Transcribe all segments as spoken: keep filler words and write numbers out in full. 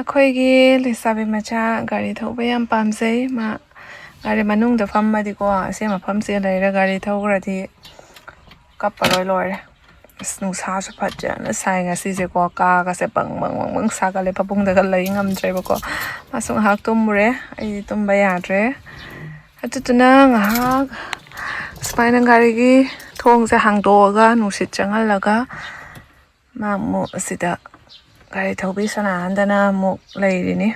ꯑꯩꯈꯣꯏꯒꯤ ꯂꯩꯁꯥꯕꯤ ꯃꯆꯥ ꯒꯥꯔꯤ ꯊꯧꯕ ꯌꯥꯝ ꯄꯥꯝꯖꯩ꯫ ꯃꯥ ꯒꯥꯔꯤ ꯃꯅꯨꯡꯗ ꯐꯝꯃꯗꯤꯀꯣ, ꯑꯁꯤ ꯃꯐꯝꯁꯦ ꯂꯩꯔ ꯒꯥꯔꯤ ꯊꯧꯈ꯭ꯔꯗꯤ ꯀꯞꯄ ꯂꯣꯏ ꯂꯣꯏꯔꯦ꯫ ꯑꯁ, ꯅꯨꯡꯁꯥꯁꯨ ꯐꯖꯅ ꯁꯥꯏ ꯉꯁꯤꯁꯦꯀꯣ꯫ ꯀꯥꯒꯁꯦ ꯕꯪ ꯕꯪ ꯕꯪ ꯕꯪ ꯁꯥꯒꯠꯂꯦ꯫ ꯐꯃꯨꯡꯗꯒ ꯂꯩ ꯉꯝꯗ꯭ꯔꯦꯕꯀꯣ꯫ ꯃꯥꯁꯨ ꯉꯥꯏꯍꯥꯛ ꯇꯨꯝꯃꯨꯔꯦ꯫ ꯑꯩꯗꯤ ꯇꯨꯝꯕ ꯌꯥꯗ꯭ꯔꯦ꯫ ꯑꯗꯨꯗꯨꯅ ꯉꯥꯏꯍꯥꯛ ꯁꯨꯃꯥꯏꯅ ꯒꯥꯔꯤꯒꯤ ꯊꯣꯡꯁꯦ ꯍꯥꯡꯗꯣꯛꯑꯒ, ꯅꯨꯡꯁꯤꯠ ꯆꯪꯍꯜꯂꯒ, ꯃꯥ ꯑꯃꯨꯛ ꯑꯁꯤꯗ ꯒꯥꯔꯤ ꯊꯧꯕꯤ ꯁꯅꯥꯍꯟꯗꯅ ꯑꯃꯨꯛ ꯂꯩꯔꯤꯅꯤ꯫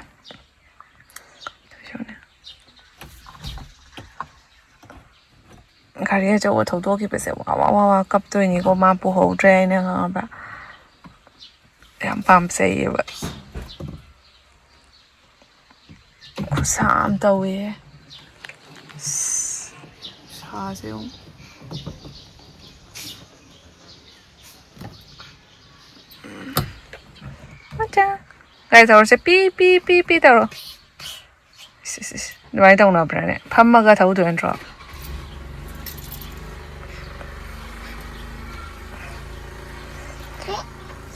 ꯒꯥꯔꯤ ꯑꯆꯧꯕ ꯊꯧꯗꯣꯛꯈꯤꯕꯁꯦ ꯋꯥ ꯋꯥ ꯋꯥ ꯋꯥ ꯀꯞꯇꯣꯏꯅꯤꯀꯣ, ꯃꯥ ꯄꯨꯍꯧꯗ꯭ꯔꯦ ꯍꯥꯏꯅ, ꯈꯪꯉꯕ꯭ꯔꯥ? ꯌꯥꯝ ꯄꯥꯝꯖꯩꯌꯦꯕ꯫ ꯈꯨꯠꯁꯥ ꯑꯃ ꯇꯧꯋꯦ꯫ ꯑꯁ, ꯁꯥꯁꯦ ꯌꯦꯡꯉꯨ꯫ ꯃꯆꯥ꯫ ꯒꯥꯔꯤ ꯊꯧꯔꯁꯦ ꯄꯤ ꯄꯤ ꯄꯤ ꯄꯤ ꯇꯧꯔꯣ꯫ ꯏꯁ, ꯏꯁ, ꯏꯁ꯫ ꯑꯗꯨꯃꯥꯏꯅ ꯇꯧꯅꯕ꯭ꯔꯥꯅꯦ? ꯐꯝꯃꯒ ꯊꯧꯗꯣꯏ ꯅꯠꯇ꯭ꯔꯣ?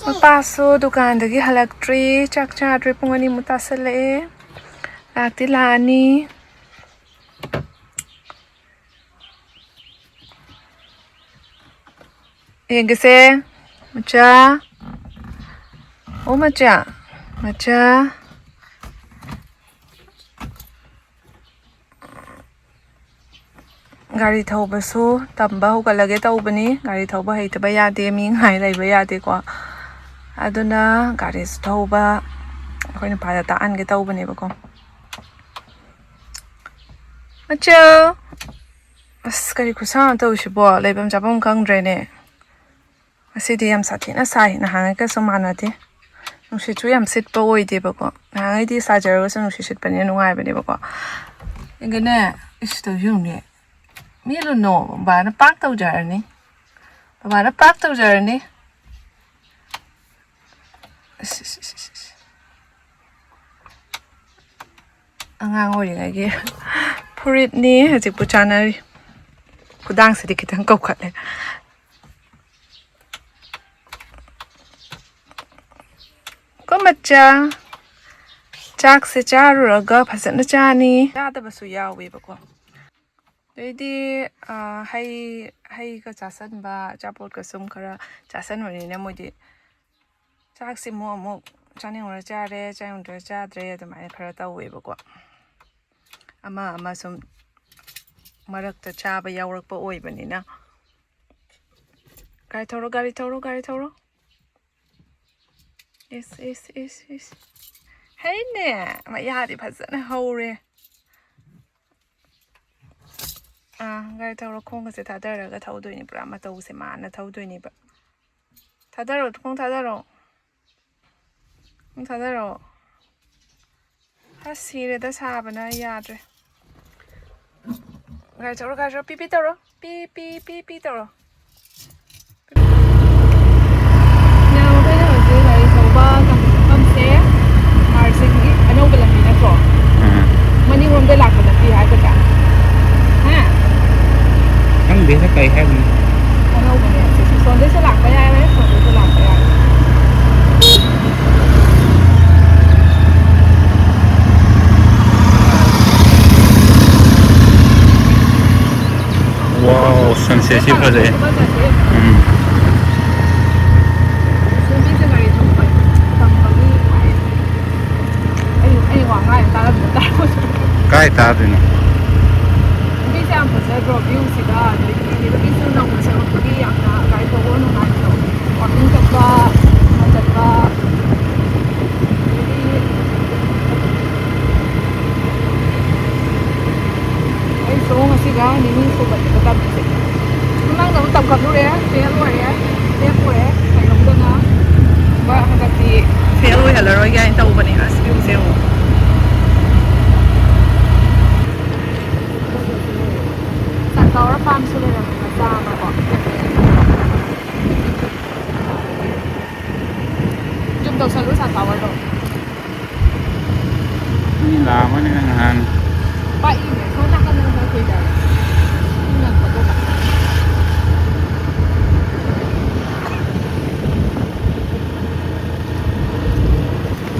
ꯃꯄꯥꯁꯨ ꯗꯨꯀꯥꯟꯗꯒꯤ ꯍꯜꯂꯛꯇ꯭ꯔꯤ, ꯆꯥꯛ ꯆꯥꯗ꯭ꯔꯤ, ꯄꯨꯡ ꯑꯅꯤꯃꯨꯛ ꯇꯥꯁꯜꯂꯛꯑꯦ꯫ ꯂꯥꯛꯇꯤ ꯂꯥꯛꯑꯅꯤ꯫ ꯌꯦꯡꯒꯦꯁꯦ꯫ ꯃꯆꯥ꯫ ꯑꯣ, ꯃꯆꯥ꯫ ꯃꯆꯥ꯫ ꯒꯥꯔꯤ ꯊꯧꯕꯁꯨ ꯇꯝꯕ ꯍꯧꯒꯠꯂꯒꯦ ꯇꯧꯕꯅꯤ꯫ ꯒꯥꯔꯤ ꯊꯧꯕ ꯍꯩꯇꯕ ꯌꯥꯗꯦ, ꯃꯤ ꯉꯥꯏ ꯂꯩꯕ ꯌꯥꯗꯦꯀꯣ꯫ ꯑꯗꯨꯅ ꯒꯥꯔꯤꯁꯨ ꯊꯧꯕ ꯑꯩꯈꯣꯏ ꯅꯨꯄꯥꯗ ꯇꯥꯛꯍꯟꯒꯦ ꯇꯧꯕꯅꯦꯕꯀꯣ꯫ ꯃꯆꯥ! ꯑꯁ, ꯀꯔꯤ ꯈꯨꯠꯁꯥꯅꯣ ꯇꯧꯔꯤꯁꯤꯕꯣ? ꯂꯩꯐꯝ ꯆꯥꯐꯝ ꯈꯪꯗ꯭ꯔꯦꯅꯦ꯫ ꯉꯁꯤꯗꯤ ꯌꯥꯝ ꯁꯥꯊꯤꯅ ꯁꯥꯏ, ꯅꯍꯥꯟꯉꯩꯒꯁꯨ ꯃꯥꯟꯅꯗꯦ꯫ ꯅꯨꯡꯁꯤꯠꯁꯨ ꯌꯥꯝ ꯁꯤꯠꯄ ꯑꯣꯏꯗꯦꯕꯀꯣ꯫ ꯅꯍꯥꯟꯉꯩꯗꯤ ꯁꯥꯖꯔꯒꯁꯨ ꯅꯨꯡꯁꯤꯠ ꯁꯤꯠꯄꯅꯤꯅ ꯅꯨꯡꯉꯥꯏꯕꯅꯦꯕꯀꯣ꯫ ꯑꯗꯨꯅꯦ, ꯏꯁ, ꯇꯧꯔꯤꯁꯤ ꯌꯦꯡꯉꯨꯅꯦ꯫ ꯃꯤ ꯂꯨꯅꯣ, ꯕꯕꯥꯅ ꯄꯥꯛ ꯇꯧꯖꯔꯅꯤ꯫ ꯕꯕꯥꯅ ꯄꯥꯛ ꯇꯧꯖꯔꯅꯤ꯫ ꯏꯁ, ꯏꯁ, ꯏꯁ, ꯏꯁ, ꯏꯁ꯫ ꯑꯉꯥꯡ ꯑꯣꯏꯔꯤꯉꯩꯒꯤ ꯐꯨꯔꯤꯠꯅꯤ, ꯍꯧꯖꯤꯛꯄꯨ ꯆꯥꯅꯔꯤ꯫ ꯈꯨꯗꯥꯡꯁꯤꯗꯤ ꯈꯤꯇꯪ ꯀꯧꯈꯠꯂꯦ꯫ ꯀꯣ ꯃꯆꯥ, ꯆꯥꯛꯁꯦ ꯆꯥꯔꯨꯔꯒ ꯐꯖꯅ ꯆꯥꯅꯤ꯫ ꯆꯥꯗꯕꯁꯨ ꯌꯥꯎꯋꯦꯕꯀꯣ꯫ ꯑꯗꯩꯗꯤ, ꯑꯥ, ꯍꯩ, ꯍꯩꯒ ꯆꯥꯁꯟꯕ, ꯑꯆꯥꯄꯣꯠꯀ ꯁꯨꯝ ꯈꯔ ꯆꯥꯁꯟꯕꯅꯤꯅ ꯃꯣꯏꯗꯤ ꯆꯥꯛꯁꯤ ꯑꯃꯨꯛ, ꯑꯃꯨꯛ ꯆꯥꯅꯤꯡꯉꯨꯔ ꯆꯥꯔꯦ, ꯆꯥꯅꯤꯡꯗ꯭ꯔ ꯆꯥꯗ꯭ꯔꯦ, ꯑꯗꯨꯃꯥꯏꯅ ꯈꯔ ꯇꯧꯋꯦꯕꯀꯣ꯫ ꯑꯃ ꯑꯃ ꯁꯨꯝ ꯃꯔꯛꯇ ꯆꯥꯕ ꯌꯥꯎꯔꯛꯄ ꯑꯣꯏꯕꯅꯤꯅ꯫ ꯒꯥꯔꯤ ꯊꯧꯔꯣ, ꯒꯥꯔꯤ ꯊꯧꯔꯣ, ꯒꯥꯔꯤ ꯊꯧꯔꯣ꯫ ꯏꯁ, ꯏꯁ, ꯏꯁ, ꯏꯁ꯫ ꯍꯩꯅꯦ, ꯃꯌꯥꯗꯤ ꯐꯖꯅ ꯍꯧꯔꯦ꯫ ꯑꯥ, ꯒꯥꯔꯤ ꯊꯧꯔꯣ, ꯈꯣꯡꯒꯁꯦ ꯊꯥꯗꯔꯒ ꯊꯧꯗꯣꯏꯅꯤ, ꯄꯨꯔꯥ ꯃꯇꯧꯁꯦ ꯃꯥꯅ ꯊꯧꯗꯣꯏꯅꯦꯕ꯫ ꯊꯥꯗꯔꯣ, ꯈꯣꯡ ꯊꯥꯗꯔꯣ꯫ ꯈꯣꯡ ꯊꯥꯗꯔꯣ꯫ ꯑꯁ, ꯁꯤꯔꯦꯗ, ꯁꯥꯕꯅ ꯌꯥꯗ꯭ꯔꯦ꯫ ꯒꯥꯔꯤ ꯊꯧꯔꯣ, ꯒꯥꯔꯤ ꯊꯧꯔꯣ, ꯄꯤ ꯄꯤ ꯇꯧꯔꯣ꯫ ꯄꯤ, ꯄꯤ, ꯄꯤ, ꯄꯤ ꯇꯧꯔꯣ꯫ ꯃꯌꯥꯝ, ꯑꯩꯈꯣꯏꯅ ꯍꯧꯖꯤꯛ ꯒꯥꯔꯤ ꯊꯧꯕ ꯇꯝꯕ ꯃꯐꯝꯁꯦ ꯃꯥꯔꯁꯤꯡꯒꯤ ꯑꯅꯧꯕ ꯂꯝꯕꯤ ꯅꯠꯇ꯭ꯔꯣ? ꯎꯝ꯫ ꯃꯅꯤꯡꯂꯣꯝꯗ ꯂꯥꯛꯄ ꯂꯝꯕꯤ ꯍꯥꯏꯒꯗ꯭ꯔꯥ? ꯍꯥ? ꯈꯪꯗꯦꯗ ꯀꯩ ꯍꯥꯏꯕꯅꯣ꯫ ꯑꯅꯧꯕꯅꯦ꯫ ꯁꯣꯝꯗꯩꯁꯨ ꯂꯥꯛꯄ ꯌꯥꯔꯦ, ꯁꯣꯝꯗꯩꯁꯨ ꯂꯥꯛꯄ ꯌꯥꯔꯦ꯫ ꯋꯥꯎ, ꯁꯟꯁꯦꯠꯁꯤ ꯐꯖꯩ꯫ ꯎꯝ꯫ ꯑꯩ, ꯑꯩ ꯋꯥ ꯉꯥꯡꯉꯤꯗꯣ ꯇꯥꯔꯝꯗ ꯇꯥꯔꯝꯃꯣꯏ꯫ ꯀꯥꯏ ꯇꯥꯗꯣꯏꯅꯣ? ꯂꯝꯕꯤꯁꯦ ꯌꯥꯝ ꯐꯖꯗ꯭ꯔꯣ? ꯚ꯭ꯌꯨꯁꯤꯒ, ꯑꯗꯒꯤ ꯂꯝꯕꯤꯁꯨ ꯅꯧꯅ ꯁꯦꯝꯃꯛꯄꯒꯤ ꯌꯥꯝꯅ ꯒꯥꯔꯤ ꯊꯧꯕ ꯅꯨꯡꯉꯥꯏꯇ꯭ꯔꯣ? ꯋꯥꯀꯤꯡ ꯆꯠꯄ, ꯆꯠꯄ, ꯑꯗꯒꯤ ꯑꯩꯁꯨ ꯉꯁꯤꯒ ꯅꯤꯅꯤ ꯁꯨꯕꯅꯦꯕ ꯇꯝꯃꯤꯁꯦ꯫ ꯃꯃꯥꯡꯗ ꯑꯃꯨꯛ ꯇꯝꯈꯠꯂꯨꯔꯦ, ꯐꯦꯜ ꯑꯣꯏꯔꯦ, ꯂꯦꯞꯄꯨꯔꯦ, ꯀꯩꯅꯣꯝꯗꯅ꯫ ꯍꯣꯏ, ꯍꯟꯗꯛꯇꯤ ꯐꯦꯜ ꯑꯣꯏꯍꯜꯂꯔꯣꯏꯒꯦ ꯍꯥꯏꯅ ꯇꯧꯕꯅꯦ꯫ ꯑꯁ, ꯚ꯭ꯌꯨꯁꯦ ꯌꯦꯡꯉꯣ꯫ ꯁꯟꯐ꯭ꯂꯥꯋꯔ ꯐꯥꯔꯝꯁꯨ ꯂꯩꯔꯝꯃꯦ, ꯃꯆꯥ ꯑꯃꯀꯣ꯫ ꯖꯨꯝ ꯇꯧꯁꯜꯂꯨ, ꯁꯟꯐ꯭ꯂꯥꯋꯔꯗꯣ꯫ ꯃꯤ ꯂꯥꯛꯑꯝꯃꯅꯤꯅ ꯉꯍꯥꯟ꯫ ꯄꯥꯛꯏꯅꯦ, ꯁꯣꯝ ꯅꯥꯀꯟꯗꯅ ꯈꯔ ꯀꯨꯏꯗꯔꯦ꯫ ꯏꯪꯉꯛꯄꯗꯨꯗ꯫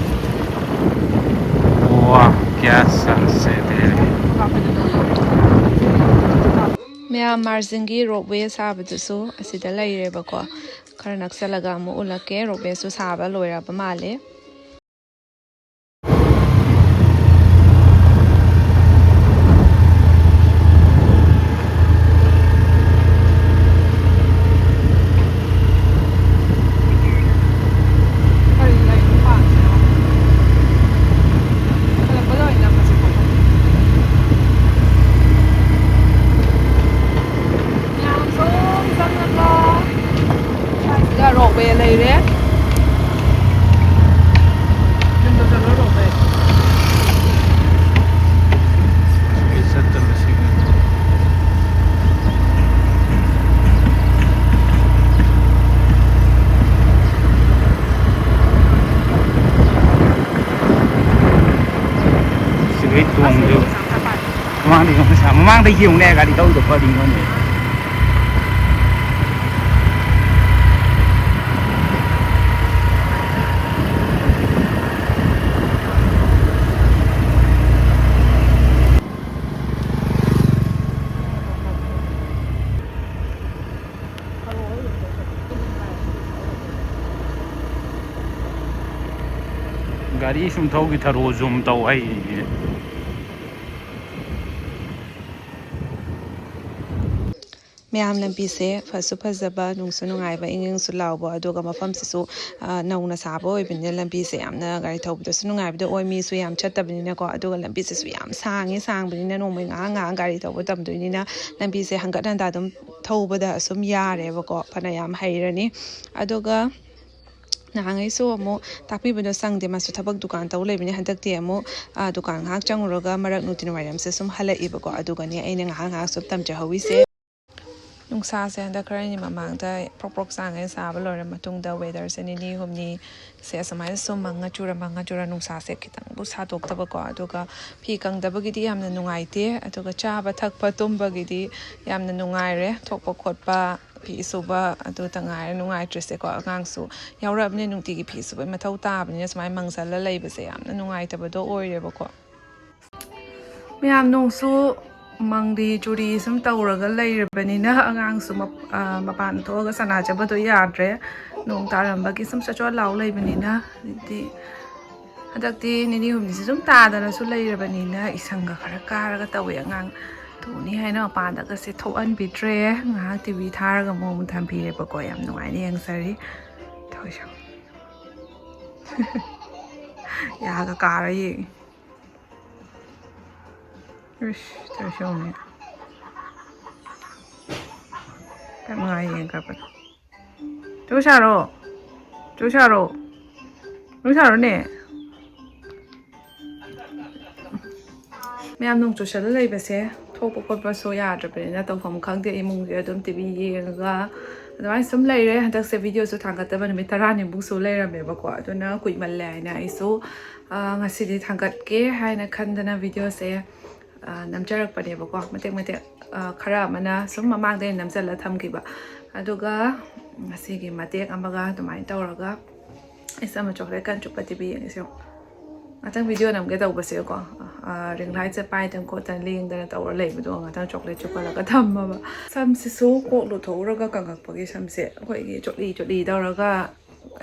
ꯃꯥꯔꯖꯤꯡꯒꯤ ꯔꯣꯞꯋꯦ ꯁꯥꯕꯗꯨꯁꯨ ꯑꯁꯤꯗ ꯂꯩꯔꯦꯕꯀꯣ꯫ ꯈꯔ ꯅꯛꯁꯜꯂꯒ ꯑꯃꯨꯛ ꯎꯠꯂꯛꯀꯦ꯫ ꯔꯣꯞꯋꯦꯁꯨ ꯁꯥꯕ ꯂꯣꯏꯔꯕ ꯃꯥꯜꯂꯦ꯫ ꯁꯤꯗ ꯔꯣꯞꯋꯦ ꯂꯩꯔꯦ꯫ ꯌꯨꯝꯗ ꯆꯠꯂꯣ, ꯔꯣꯞꯋꯦ꯫ ꯑꯩ ꯆꯠꯇꯕꯁꯤꯒ꯫ ꯁꯤꯒꯩ ꯇꯣꯡꯗꯦ꯫ ꯃꯃꯥꯡꯗ ꯌꯦꯡꯉꯨ, ꯃꯃꯥꯡꯗ ꯌꯦꯡꯉꯨꯅꯦ, ꯒꯥꯔꯤ ꯊꯧꯔꯤꯗꯣ ꯀꯔꯤꯅꯣꯅꯦ? ꯒꯥꯔꯤ ꯁꯨꯝ ꯊꯧꯈꯤ ꯊꯔꯣ ꯖꯨꯝ ꯇꯧ ꯍꯩ꯫ ꯃꯌꯥꯝ, ꯂꯝꯕꯤꯁꯦ ꯐꯁꯨ ꯐꯖꯕ, ꯅꯨꯡꯁꯨ ꯅꯨꯡꯉꯥꯏꯕ, ꯏꯪ ꯏꯪꯁꯨ ꯂꯥꯎꯕ, ꯑꯗꯨꯒ ꯃꯐꯝꯁꯤꯁꯨ, ꯑ, ꯅꯧꯅ ꯁꯥꯕ ꯑꯣꯏꯕꯅꯤꯅ ꯂꯝꯕꯤꯁꯦ ꯌꯥꯝꯅ ꯒꯥꯔꯤ ꯊꯧꯕꯗꯁꯨ ꯅꯨꯡꯉꯥꯏꯕꯗꯣ ꯑꯣꯏ꯫ ꯃꯤꯁꯨ ꯌꯥꯝ ꯆꯠꯇꯕꯅꯤꯅꯀꯣ꯫ ꯑꯗꯨꯒ ꯂꯝꯕꯤꯁꯤꯁꯨ ꯌꯥꯝ ꯁꯥꯡꯉꯤ, ꯁꯥꯡꯕꯅꯤꯅ ꯅꯣꯡꯃꯩ ꯉꯥꯏꯍꯥꯛ ꯉꯥꯏꯍꯥꯛ ꯒꯥꯔꯤ ꯊꯧꯕ ꯇꯝꯗꯣꯏꯅꯤꯅ ꯂꯝꯕꯤꯁꯦ ꯍꯟꯒꯠ ꯍꯟꯗ ꯑꯗꯨꯝ ꯊꯧꯕꯗ ꯑꯁꯨꯝ ꯌꯥꯔꯦꯕꯀꯣ, ꯐꯅ ꯌꯥꯝ ꯍꯩꯔꯅꯤ꯫ ꯑꯗꯨꯒ ꯅꯍꯥꯟꯈꯩꯁꯨ ꯑꯃꯨꯛ ꯇꯥꯛꯄꯤꯕꯗꯣ ꯁꯪꯗꯦ, ꯃꯥꯁꯨ ꯊꯕꯛ ꯗꯨꯀꯥꯟ ꯇꯧ ꯂꯩꯕꯅꯤ꯫ ꯍꯟꯗꯛꯇꯤ ꯑꯃꯨꯛ, ꯑ, ꯗꯨꯀꯥꯟ ꯉꯥꯏꯍꯥꯛ ꯆꯪꯉꯨꯔꯒ ꯃꯔꯛ ꯅꯨꯡꯊꯤꯟ ꯋꯥꯏꯔꯝꯁꯦ ꯁꯨꯝ ꯍꯜꯂꯛꯏꯕꯀꯣ꯫ ꯑꯗꯨꯒꯅꯦ ꯑꯩꯅ ꯉꯥꯏꯍꯥꯛ ꯉꯥꯏꯍꯥꯛ ꯁꯨꯝ ꯇꯝꯖꯍꯧꯔꯤꯁꯦ꯫ ꯅꯨꯡꯁꯥꯁꯦ ꯍꯟꯗꯛ ꯈꯔꯅꯤ ꯃꯃꯥꯡꯗ ꯄ꯭ꯔꯣꯛ ꯄ꯭ꯔꯣꯛ ꯆꯥꯡꯉꯩ ꯁꯥꯕ ꯂꯣꯏꯔ ꯃꯇꯨꯡꯗ ꯋꯦꯗꯔꯁꯦ ꯅꯤꯅꯤ ꯍꯨꯝꯅꯤꯁꯦ ꯑꯁꯨꯃꯥꯏꯅ ꯁꯨꯝ ꯃꯪꯉ ꯆꯨꯔ ꯃꯪꯉ ꯆꯨꯔ ꯅꯨꯡꯁꯥꯁꯦ ꯈꯤꯇꯪꯕꯨ ꯁꯥꯗꯣꯛꯇꯕꯀꯣ꯫ ꯑꯗꯨꯒ ꯐꯤ ꯀꯪꯗꯕꯒꯤꯗꯤ ꯌꯥꯝꯅ ꯅꯨꯡꯉꯥꯏꯇꯦ, ꯑꯗꯨꯒ ꯆꯥꯕ ꯊꯛꯄ ꯇꯨꯝꯕꯒꯤꯗꯤ ꯌꯥꯝꯅ ꯅꯨꯡꯉꯥꯏꯔꯦ꯫ ꯊꯣꯛꯄ ꯈꯣꯠꯄ, ꯐꯤ ꯁꯨꯕ ꯑꯗꯨꯇ ꯉꯥꯏꯔꯦ ꯅꯨꯡꯉꯥꯏꯇ꯭ꯔꯤꯁꯦꯀꯣ꯫ ꯑꯉꯥꯡꯁꯨ ꯌꯥꯎꯔꯛꯑꯕꯅꯤꯅ ꯅꯨꯡꯇꯤꯒꯤ ꯐꯤ ꯁꯨꯕꯩ ꯃꯊꯧ ꯇꯥꯕꯅꯤꯅ ꯁꯨꯃꯥꯏꯅ ꯃꯪꯁꯜꯂ ꯂꯩꯕꯁꯦ ꯌꯥꯝꯅ ꯅꯨꯡꯉꯥꯏꯇꯕꯗꯣ ꯑꯣꯏꯔꯦꯕꯀꯣ꯫ ꯃꯌꯥꯝ, ꯅꯣꯡꯁꯨ ꯃꯪꯂꯤ ꯆꯨꯔꯤ ꯁꯨꯝ ꯇꯧꯔꯒ ꯂꯩꯔꯕꯅꯤꯅ ꯑꯉꯥꯡꯁꯨ ꯃꯞ- ꯑ, ꯃꯄꯥꯟ ꯊꯣꯛꯑꯒ ꯁꯥꯟꯅꯖꯕꯗꯣ ꯌꯥꯗ꯭ꯔꯦ꯫ ꯅꯣꯡ ꯇꯥꯔꯝꯕꯒꯤ ꯁꯨꯝ ꯆꯣꯠ ꯆꯣꯠ ꯂꯥꯎ ꯂꯩꯕꯅꯤꯅ꯫ ꯍꯥꯏꯗꯤ ꯍꯟꯗꯛꯇꯤ ꯅꯤꯅꯤ ꯍꯨꯝꯅꯤꯁꯦ ꯁꯨꯝ ꯇꯥꯗꯅꯁꯨ ꯂꯩꯔꯕꯅꯤꯅ ꯏꯁꯪꯒ ꯈꯔ ꯀꯥꯔꯒ ꯇꯧꯋꯦ꯫ ꯑꯉꯥꯡ ꯊꯣꯛꯅꯤ ꯍꯥꯏꯅ ꯃꯄꯥꯟꯗꯒꯁꯦ ꯊꯣꯛꯍꯟꯕꯤꯗ꯭ꯔꯦ꯫ ꯉꯥꯏꯍꯥꯛ ꯇꯤ ꯚꯤ ꯊꯥꯔꯒ ꯑꯃꯨꯛ ꯑꯃꯨꯛ ꯊꯝꯕꯤꯔꯦꯕꯀꯣ꯫ ꯌꯥꯝ ꯅꯨꯡꯉꯥꯏꯅ ꯌꯦꯡꯖꯔꯤ꯫ ꯇꯧꯔꯤꯁꯦ ꯌꯥꯒ ꯀꯥꯔ ꯌꯦꯡꯉꯤ꯫ ꯏꯁ, ꯇꯧꯔꯤꯁꯦ ꯌꯦꯡꯉꯨꯅꯦ꯫ ꯌꯥꯝ ꯅꯨꯡꯉꯥꯏ ꯌꯦꯡꯈ꯭ꯔꯕꯗꯣ꯫ ꯆꯨꯁꯥꯔꯣ? ꯆꯨꯁꯥꯔꯣ? ꯆꯨꯁꯥꯔꯣꯅꯦ? ꯃꯌꯥꯝ ꯅꯣꯡ ꯆꯨꯁꯜꯂ ꯂꯩꯕꯁꯦ ꯊꯣꯛꯄ ꯈꯣꯠꯄꯁꯨ ꯌꯥꯗ꯭ꯔꯕꯅꯤꯅ ꯇꯧꯐꯝ ꯈꯪꯗꯦ꯫ ꯏꯃꯨꯡꯁꯦ ꯑꯗꯨꯝ ꯇꯤ ꯚꯤ ꯌꯦꯡꯉꯒ ꯑꯗꯨꯃꯥꯏꯅ ꯁꯨꯝ ꯂꯩꯔꯦ꯫ ꯍꯟꯗꯛꯁꯦ ꯚꯤꯗꯤꯑꯣꯁꯨ ꯊꯥꯡꯒꯠꯇꯕ ꯅꯨꯃꯤꯠ ꯇꯔꯥꯅꯤꯃꯨꯛꯁꯨ ꯂꯩꯔꯝꯃꯦꯕꯀꯣ꯫ ꯑꯗꯨꯅ ꯀꯨꯏꯃꯜꯂꯦ ꯍꯥꯏꯅ ꯑꯩꯁꯨ, ꯑ, ꯉꯁꯤꯗꯤ ꯊꯥꯡꯒꯠꯀꯦ ꯍꯥꯏꯅ ꯈꯟꯗꯅ ꯚꯤꯗꯤꯑꯣꯁꯦ, ꯑ, ꯅꯝꯖꯔꯛꯄꯅꯦꯕꯀꯣ꯫ ꯃꯇꯦꯛ ꯃꯇꯦꯛ, ꯑ, ꯈꯔ ꯑꯃꯅ ꯁꯨꯝ ꯃꯃꯥꯡꯗ ꯑꯩꯅ ꯅꯝꯖꯜꯂ ꯊꯝꯈꯤꯕ꯫ ꯑꯗꯨꯒ ꯉꯁꯤꯒꯤ ꯃꯇꯦꯛ ꯑꯃꯒ ꯑꯗꯨꯃꯥꯏꯅ ꯇꯧꯔꯒ ꯑꯩꯁꯦ ꯑꯃ ꯆꯣꯀ꯭ꯂꯦꯠ ꯀꯟ ꯆꯨꯞꯄ ꯇꯤ ꯚꯤ ꯌꯦꯡꯉꯤꯁꯦ ꯌꯦꯡꯉꯣ꯫ ꯉꯥꯛꯇꯪ ꯚꯤꯗꯤꯑꯣ ꯅꯝꯒꯦ ꯇꯧꯕꯁꯦꯀꯣ, ꯑ, ꯔꯤꯡ ꯂꯥꯏꯠꯁꯦ ꯄꯥꯏꯗꯅ ꯈꯣꯠꯇꯅ ꯂꯦꯡꯗꯅ ꯇꯧꯔ ꯂꯩꯕꯗꯣ ꯉꯥꯛꯇꯪ ꯆꯣꯀ꯭ꯂꯦꯠ ꯆꯨꯞꯄꯜꯂꯒ ꯊꯝꯃꯕ꯫ ꯁꯝꯁꯤꯁꯨ ꯀꯣꯛ ꯂꯨꯊꯣꯛꯎꯔꯒ ꯀꯪꯉꯛꯄꯒꯤ ꯁꯝꯁꯦ ꯑꯩꯈꯣꯏꯒꯤ ꯆꯣꯠꯂꯤ ꯆꯣꯠꯂꯤ ꯇꯧꯔꯒ,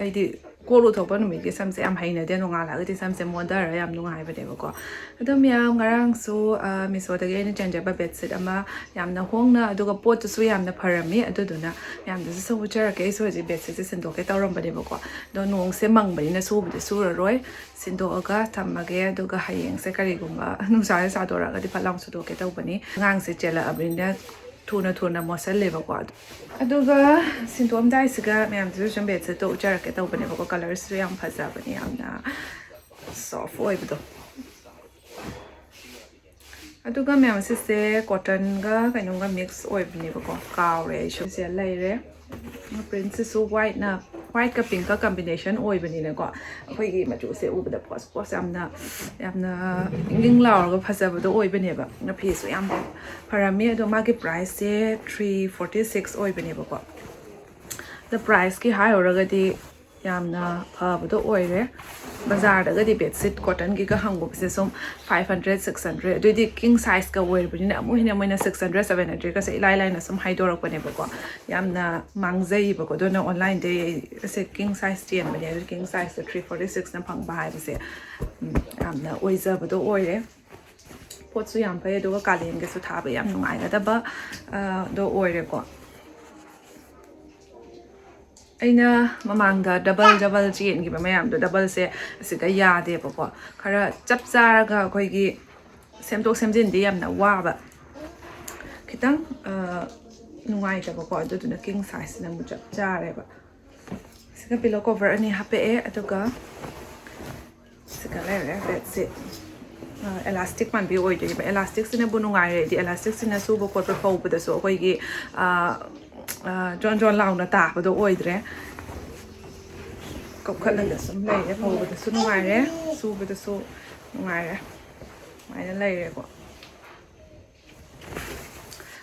ꯑꯩꯗꯤ ꯀꯣꯛ ꯂꯨꯊꯣꯛꯄ ꯅꯨꯃꯤꯠꯀꯤ ꯁꯝꯁꯦ ꯌꯥꯝ ꯍꯩꯅꯗꯦ꯫ ꯅꯣꯡꯉꯥꯜꯂꯒꯗꯤ ꯁꯝꯁꯦ ꯃꯣꯟꯊꯔꯒ ꯌꯥꯝ ꯅꯨꯡꯉꯥꯏꯕꯅꯦꯕꯀꯣ꯫ ꯑꯗꯣ ꯃꯌꯥꯝ ꯉꯔꯥꯡꯁꯨ, ꯑ, ꯃꯤꯁꯣꯗꯒꯤ ꯑꯩꯅ ꯆꯦꯟꯖꯕ ꯕꯦꯗꯁꯤꯠ ꯑꯃ ꯌꯥꯝꯅ ꯍꯣꯡꯅ, ꯑꯗꯨꯒ ꯄꯣꯠꯇꯨꯁꯨ ꯌꯥꯝꯅ ꯐꯔꯝꯃꯤ꯫ ꯑꯗꯨꯗꯨꯅ ꯃꯌꯥꯝꯗꯁꯨ ꯁꯨ ꯎꯠꯆꯔꯛꯀꯦ꯫ ꯑꯩꯁꯨ ꯍꯧꯖꯤꯛ ꯕꯦꯗꯁꯤꯠꯁꯦ ꯁꯤꯟꯗꯣꯛꯀꯦ ꯇꯧꯔꯝꯕꯅꯦꯕꯀꯣ꯫ ꯑꯗꯣ ꯅꯣꯡꯁꯦ ꯃꯪꯕꯅꯤꯅ ꯁꯨꯕꯨꯗꯤ ꯁꯨꯔꯔꯣꯏ꯫ ꯁꯤꯟꯗꯣꯛꯑꯒ ꯊꯝꯃꯒꯦ꯫ ꯑꯗꯨꯒ ꯍꯌꯦꯡꯁꯦ ꯀꯔꯤꯒꯨꯝꯕ ꯅꯨꯡꯁꯥꯁꯦ ꯁꯥꯗꯣꯔꯛꯑꯒꯗꯤ ꯐꯠ ꯂꯥꯎꯅ ꯁꯨꯗꯣꯛꯀꯦ ꯇꯧꯕꯅꯤ꯫ ꯑꯉꯥꯡꯁꯦ ꯆꯦꯜꯂꯛꯑꯕꯅꯤꯅ ꯊꯨꯅ ꯊꯨꯅ ꯃꯣꯠꯁꯜꯂꯦꯕꯀꯣ꯫ ꯑꯗꯨꯒ ꯁꯤꯟꯗꯣꯛꯑꯝꯗꯥꯏꯁꯤꯒ ꯃꯌꯥꯝꯁꯤꯁꯨ ꯁꯨꯝ ꯕꯦꯗꯁꯤꯠꯇꯣ ꯎꯠꯆꯔꯛꯀꯦ ꯇꯧꯕꯅꯦꯕꯀꯣ꯫ ꯀꯂꯔꯁꯤꯁꯨ ꯌꯥꯝ ꯐꯖꯕꯅꯦ, ꯌꯥꯝꯅ ꯁꯣꯐ ꯑꯣꯏꯕꯗꯣ꯫ ꯑꯗꯨꯒ ꯃꯌꯥꯝ ꯁꯤꯁꯦ ꯀꯣꯇꯟꯒ ꯀꯩꯅꯣꯒ ꯃꯤꯛꯁ ꯑꯣꯏꯕꯅꯦꯕꯀꯣ, ꯀꯥꯎꯔꯦ ꯑꯩꯁꯨ꯫ ꯁꯤꯁꯦ ꯂꯩꯔꯦ꯫ ꯄ꯭ꯔꯤꯟꯁꯤꯁꯨ ꯋꯥꯏꯠꯅ, ꯋꯥꯏꯠꯀ ꯄꯤꯡꯀ ꯀꯝꯕꯤꯅꯦꯁꯟ ꯑꯣꯏꯕꯅꯤꯅꯀꯣ, ꯑꯩꯈꯣꯏꯒꯤ ꯃꯆꯨꯁꯦ ꯎꯕꯗ ꯄꯣꯁ ꯄꯣꯁ ꯌꯥꯝꯅ, ꯌꯥꯝꯅ ꯏꯪ ꯏꯪ ꯂꯥꯎꯔꯒ ꯐꯖꯕꯗꯣ ꯑꯣꯏꯕꯅꯦꯕ꯫ ꯐꯤꯁꯨ ꯌꯥꯝ ꯐꯔꯝꯃꯤ꯫ ꯑꯗꯣ ꯃꯥꯒꯤ ꯄ꯭ꯔꯥꯏꯁꯁꯦ ꯊ꯭ꯔꯤ ꯐꯣꯔꯇꯤ ꯁꯤꯛꯁ ꯑꯣꯏꯕꯅꯦꯕꯀꯣ꯫ ꯑꯗꯣ ꯄ꯭ꯔꯥꯏꯁꯀꯤ ꯍꯥꯏꯔꯨꯔꯒꯗꯤ ꯌꯥꯝꯅ ꯐꯕꯗꯣ ꯑꯣꯏꯔꯦ꯫ ꯕꯖꯥꯔꯗꯒꯗꯤ ꯕꯦꯗꯁꯤꯠ ꯀꯣꯇꯟꯒꯤꯒ ꯍꯪꯕꯁꯦ ꯁꯨꯝ five hundred, six hundred, ꯑꯗꯨꯏꯗꯤ king sizeꯀ ꯑꯣꯏꯔꯕꯅꯤꯅ ꯑꯃꯨꯛ ꯍꯦꯟꯅ ꯃꯣꯏꯅ six hundred, seven hundredꯀꯁꯦ ꯏꯂꯥꯏ ꯂꯥꯏꯅ ꯁꯨꯝ ꯍꯥꯏꯗꯣꯔꯛꯄꯅꯦꯕꯀꯣ꯫ ꯌꯥꯝꯅ ꯃꯥꯡꯖꯩꯌꯦꯕꯀꯣ꯫ ꯑꯗꯨꯅ online-ꯗꯩ ꯑꯩꯁꯦ king size ꯆꯦꯟꯕꯅꯦ꯫ ꯑꯗꯨ king sizeꯇ three forty sixꯅ ꯐꯪꯕ ꯍꯥꯏꯕꯁꯦ, ꯎꯝ, ꯌꯥꯝꯅ ꯑꯣꯏꯖꯕꯗꯣ ꯑꯣꯏꯔꯦ꯫ ꯄꯣꯠꯁꯨ ꯌꯥꯝ ꯐꯩ, ꯑꯗꯨꯒ ꯀꯥꯂꯦꯟꯒꯁꯨ ꯊꯥꯕ ꯌꯥꯝ ꯅꯨꯡꯉꯥꯏꯒꯗꯕ, ꯑ, ꯗꯣ ꯑꯣꯏꯔꯦꯀꯣ꯫ ꯑꯩꯅ ꯃꯃꯥꯡꯗ double double ꯆꯦꯟꯈꯤꯕ ꯃꯌꯥꯝꯗꯣ, doubleꯁꯦ ꯑꯁꯤꯗ ꯌꯥꯗꯦꯕꯀꯣ꯫ ꯈꯔ ꯆꯞ ꯆꯥꯔꯒ ꯑꯩꯈꯣꯏꯒꯤ ꯁꯦꯝꯗꯣꯛ ꯁꯦꯝꯖꯤꯟꯗꯤ ꯌꯥꯝꯅ ꯋꯥꯕ, ꯈꯤꯇꯪ, ꯑ, ꯅꯨꯡꯉꯥꯏꯇꯕꯀꯣ꯫ ꯑꯗꯨꯗꯨꯅ king sizeꯁꯤꯅ ꯑꯃꯨꯛ ꯆꯞ ꯆꯥꯔꯦꯕ꯫ ꯁꯤꯒ pillow cover ꯑꯅꯤ ꯍꯥꯞꯄꯛꯑꯦ, ꯑꯗꯨꯒ ꯁꯤꯒ ꯂꯩꯔꯦ ꯕꯦꯗꯁꯤꯠ꯫ ꯑ, elastic ꯃꯥꯟꯕꯤ ꯑꯣꯏꯗꯣꯏꯅꯦꯕ꯫ Elasticꯁꯤꯅꯕꯨ ꯅꯨꯡꯉꯥꯏꯔꯦ ꯑꯩꯗꯤ꯫ Elasticꯁꯤꯅ ꯁꯨꯕ ꯈꯣꯠꯄ ꯐꯧꯕꯗꯁꯨ ꯑꯩꯈꯣꯏꯒꯤ, ꯑ, ꯑ, ꯖꯣꯟ ꯖꯣꯟ ꯂꯥꯎꯅ ꯇꯥꯕꯗꯣ ꯑꯣꯏꯗ꯭ꯔꯦ꯫ ꯀꯧꯈꯠꯂꯒ ꯁꯨꯝ ꯂꯩꯔꯦ, ꯐꯧꯕꯗꯁꯨ ꯅꯨꯡꯉꯥꯏꯔꯦ, ꯁꯨꯕꯗꯁꯨ ꯅꯨꯡꯉꯥꯏꯔꯦ꯫ ꯁꯨꯃꯥꯏꯅ ꯂꯩꯔꯦꯀꯣ꯫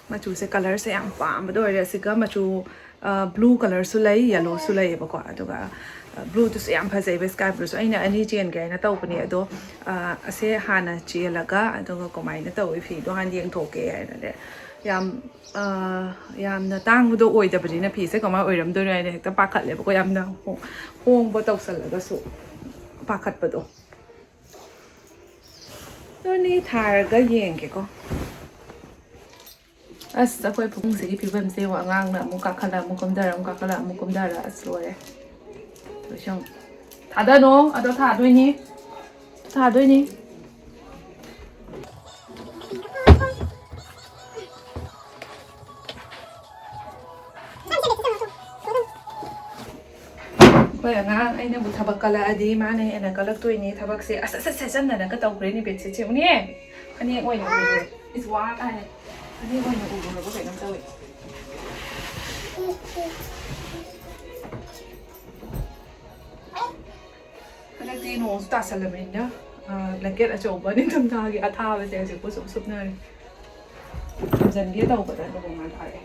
ꯃꯆꯨꯁꯦ, colourꯁꯦ ꯌꯥꯝ ꯄꯥꯝꯕꯗ ꯑꯣꯏꯔꯦ꯫ ꯑꯁꯤꯒ ꯃꯆꯨ, ꯑ, blue colourꯁꯨ ꯂꯩ, yellowꯁꯨ ꯂꯩꯌꯦꯕꯀꯣ꯫ ꯑꯗꯨꯒ, ꯑ, blueꯗꯨꯁꯨ ꯌꯥꯝ ꯐꯖꯩꯕ, sky blueꯁꯨ꯫ ꯑꯩꯅ ꯑꯅꯤ ꯆꯦꯟꯒꯦ ꯍꯥꯏꯅ ꯇꯧꯕꯅꯦ, ꯑꯗꯣ, ꯑ, ꯑꯁꯦ ꯍꯥꯟꯅ ꯆꯦꯜꯂꯒ, ꯑꯗꯨꯒ ꯀꯃꯥꯏꯅ ꯇꯧꯋꯤ ꯐꯤꯗꯣ ꯍꯥꯟꯅ ꯌꯦꯡꯊꯣꯛꯀꯦ ꯍꯥꯏꯅꯅꯦ꯫ ꯌꯥꯝ, ꯑ, ꯌꯥꯝꯅ ꯇꯥꯡꯕꯗꯣ ꯑꯣꯏꯗꯕꯅꯤꯅ ꯐꯤꯁꯦ ꯀꯃꯥꯏꯅ ꯑꯣꯏꯔꯝꯗꯣꯏꯅꯣ ꯍꯥꯏꯅ ꯍꯦꯛꯇ ꯄꯥꯈꯠꯂꯦꯕꯀꯣ꯫ ꯌꯥꯝꯅ ꯍꯣ-, ꯍꯣꯡꯕ ꯇꯧꯁꯜꯂꯒꯁꯨ ꯄꯥꯈꯠꯄꯗꯣ꯫ ꯑꯗꯨꯅꯤ, ꯊꯥꯔꯒ ꯌꯦꯡꯒꯦꯀꯣ꯫ ꯑꯁ, ꯑꯩꯈꯣꯏ ꯐꯃꯨꯡꯁꯤꯒꯤ ꯐꯤꯕꯝꯁꯦ ꯌꯦꯡꯉꯣ, ꯑꯉꯥꯡꯅ ꯑꯃꯨꯛ ꯀꯥꯈꯠꯂ, ꯑꯃꯨꯛ ꯀꯨꯝꯊꯔ, ꯑꯃꯨꯛ ꯀꯥꯈꯠꯂ, ꯑꯃꯨꯛ ꯀꯨꯝꯊꯔ, ꯑꯁ, ꯂꯣꯏꯔꯦ꯫ ꯂꯣꯏꯁꯪ꯫ ꯊꯥꯗꯅꯣ, ꯑꯗꯣ ꯊꯥꯗꯣꯏꯅꯤ꯫ ꯊꯥꯗꯣꯏꯅꯤ꯫ ꯑꯩꯈꯣꯏ ꯑꯉꯥꯡ ꯑꯩꯅꯕꯨ ꯊꯕꯛ ꯀꯜꯂꯛꯑꯗꯤ ꯃꯥꯅ ꯍꯦꯟꯅ ꯀꯜꯂꯛꯇꯣꯏꯅꯤ ꯊꯕꯛꯁꯦ꯫ ꯑꯁ, ꯑꯁ, ꯑꯁ, ꯁꯦꯠꯆꯟꯗꯅꯒ ꯇꯧꯈ꯭ꯔꯦꯅꯦ ꯕꯦꯗꯁꯤꯠꯁꯦ꯫ ꯎꯅꯦ, ꯐꯅꯦꯛ ꯑꯣꯏꯅ ꯎꯔꯨꯔꯦ꯫ ꯏꯁ, ꯋꯥ ꯀꯥꯏꯅ꯫ ꯐꯅꯦꯛ ꯑꯣꯏꯅ ꯎꯔꯨꯔꯕ ꯀꯩꯅꯣꯝ ꯇꯧꯋꯦ꯫ ꯍꯟꯗꯛꯇꯤ ꯅꯣꯡꯁꯨ ꯇꯥꯁꯜꯂꯕꯅꯤꯅ, ꯑ, blanket ꯑꯆꯧꯕ ꯅꯤꯡꯊꯝꯊꯥꯒꯤ ꯑꯊꯥꯕꯁꯦ ꯍꯧꯖꯤꯛꯄꯨ ꯁꯨꯝ ꯁꯨꯞꯅꯔꯤ꯫ ꯊꯝꯖꯤꯟꯒꯦ ꯇꯧꯕꯗ ꯅꯣꯡ ꯉꯥꯟꯊꯣꯔꯛꯑꯦ꯫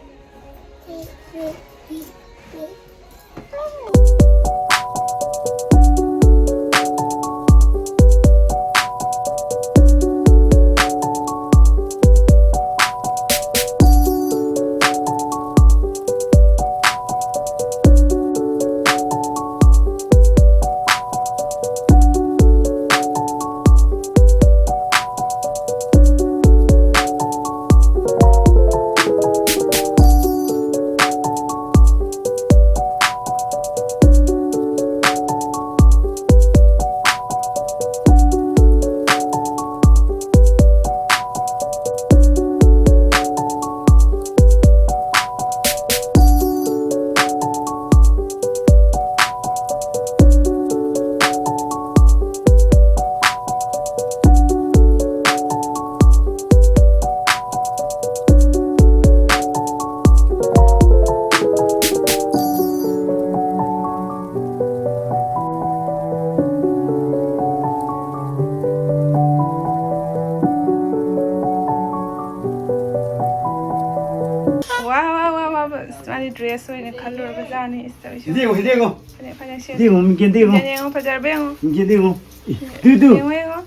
ꯋꯥ, ꯋꯥ, ꯋꯥ, ꯋꯥ, ꯋꯥ꯫ ꯑꯁ, ꯃꯥꯗꯤ dress ꯑꯣꯏꯅ ꯈꯜꯂꯨꯔꯕꯖꯥꯠꯅꯤ꯫ ꯏꯁ, ꯇꯧꯏꯁꯦ꯫ ꯍꯤꯗꯦꯡꯉꯣ, ꯍꯤꯗꯦꯡꯉꯣ꯫ ꯐꯅꯦꯛ, ꯐꯅꯦꯛ ꯁꯦꯠ-, ꯍꯤꯗꯦꯡꯉꯣ, ꯃꯤꯡꯁꯦꯜꯗ ꯌꯦꯡꯉꯣ꯫ ꯃꯤꯡꯁꯦꯜꯗ ꯌꯦꯡꯉꯣ꯫ ꯐꯖꯔꯕ ꯌꯦꯡꯉꯣ꯫ E, two, two. ꯌꯦꯡꯉꯣ, ꯌꯦꯡꯉꯣ꯫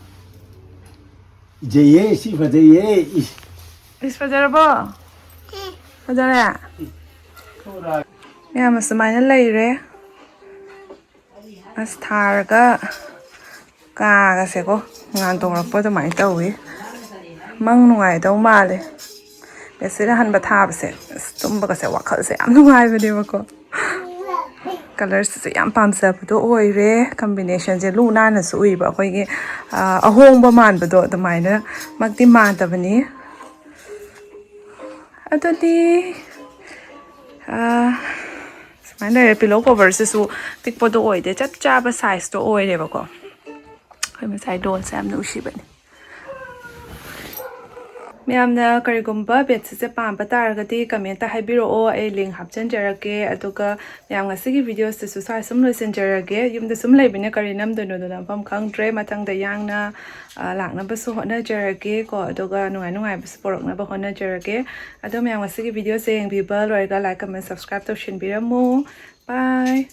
ꯐꯖꯩꯌꯦ, ꯁꯤ ꯐꯖꯩꯌꯦ꯫ ꯏꯁ꯫ ꯏꯁ, ꯐꯖꯔꯕꯣ? ꯐꯖꯔꯦ? ꯃꯌꯥꯝ ꯑꯁꯨꯃꯥꯏꯅ ꯂꯩꯔꯦ꯫ ꯑꯁ, ꯊꯥꯔꯒ ꯀꯥꯒꯁꯦꯀꯣ, ꯉꯥꯟ ꯇꯣꯡꯂꯛꯄ ꯑꯗꯨꯃꯥꯏꯅ ꯇꯧꯋꯤ꯫ ꯃꯪ ꯅꯨꯡꯉꯥꯏꯗꯧ ꯃꯥꯜꯂꯦ꯫ ꯕꯦꯠꯁꯤꯠ ꯑꯍꯟꯕ ꯊꯥꯕꯁꯦ, ꯑꯁ, ꯇꯨꯝꯕꯒꯁꯦ ꯋꯥꯈꯜꯁꯦ ꯌꯥꯝ ꯅꯨꯡꯉꯥꯏꯕꯅꯦꯕꯀꯣ꯫ Colourꯁꯤꯁꯨ ꯌꯥꯝ ꯄꯥꯝꯖꯕꯗꯣ ꯑꯣꯏꯔꯦ꯫ Combinationꯁꯦ ꯂꯨ ꯅꯥꯟꯅꯁꯨ ꯎꯏꯕ, ꯑꯩꯈꯣꯏꯒꯤ, ꯑ, ꯑꯍꯣꯡꯕ ꯃꯥꯟꯕꯗꯣ ꯑꯗꯨꯃꯥꯏꯅꯃꯛꯇꯤ ꯃꯥꯟꯗꯕꯅꯤ꯫ ꯑꯗꯨꯗꯤ, ꯑ, ꯁꯨꯃꯥꯏꯅ ꯂꯩꯔꯦ꯫ Pillow coverꯁꯤꯁꯨ ꯄꯤꯛꯄꯗꯣ ꯑꯣꯏꯗꯦ, ꯆꯞ ꯆꯥꯕ sizeꯇꯣ ꯑꯣꯏꯔꯦꯕꯀꯣ꯫ ꯑꯩꯈꯣꯏ ꯃꯆꯥꯏ ꯗꯣꯜꯁꯦ ꯌꯥꯝ ꯅꯨꯡꯁꯤꯕꯅꯦ꯫ ꯃꯌꯥꯝꯅ ꯀꯔꯤꯒꯨꯝꯕ ꯕꯦꯠꯁꯤꯠꯁꯦ ꯄꯥꯝꯕ ꯇꯥꯔꯒꯗꯤ commentꯇ ꯍꯥꯏꯕꯤꯔꯛꯑꯣ, ꯑꯩ link ꯍꯥꯞꯆꯤꯟꯖꯔꯛꯀꯦ꯫ ꯑꯗꯨꯒ ꯃꯌꯥꯝ, ꯉꯁꯤꯒꯤ videoꯁꯤꯁꯨ ꯁ꯭ꯋꯥꯏ ꯁꯨꯝ ꯂꯣꯏꯁꯤꯟꯖꯔꯒꯦ꯫ ꯌꯨꯝꯗ ꯁꯨꯝ ꯂꯩꯕꯅꯤꯅ ꯀꯔꯤ ꯅꯝꯗꯣꯏꯅꯣꯗꯣ ꯅꯝꯐꯝ ꯈꯪꯗ꯭ꯔꯦ꯫ ꯃꯊꯪꯗ ꯌꯥꯡꯅ, ꯑ, ꯂꯥꯛꯅꯕꯁꯨ ꯍꯣꯠꯅꯖꯔꯒꯦ ꯀꯣ, ꯑꯗꯨꯒ ꯅꯨꯡꯉꯥꯏ ꯅꯨꯡꯉꯥꯏꯕꯁꯨ ꯄꯨꯔꯛꯅꯕ ꯍꯣꯠꯅꯖꯔꯒꯦ꯫ ꯑꯗꯣ ꯃꯌꯥꯝ, ꯉꯁꯤꯒꯤ videoꯁꯦ ꯌꯦꯡꯕꯤꯕ ꯂꯣꯏꯔꯒ like, comment, subscribe ꯇꯧꯁꯤꯟꯕꯤꯔꯝꯃꯨ꯫ Bye꯫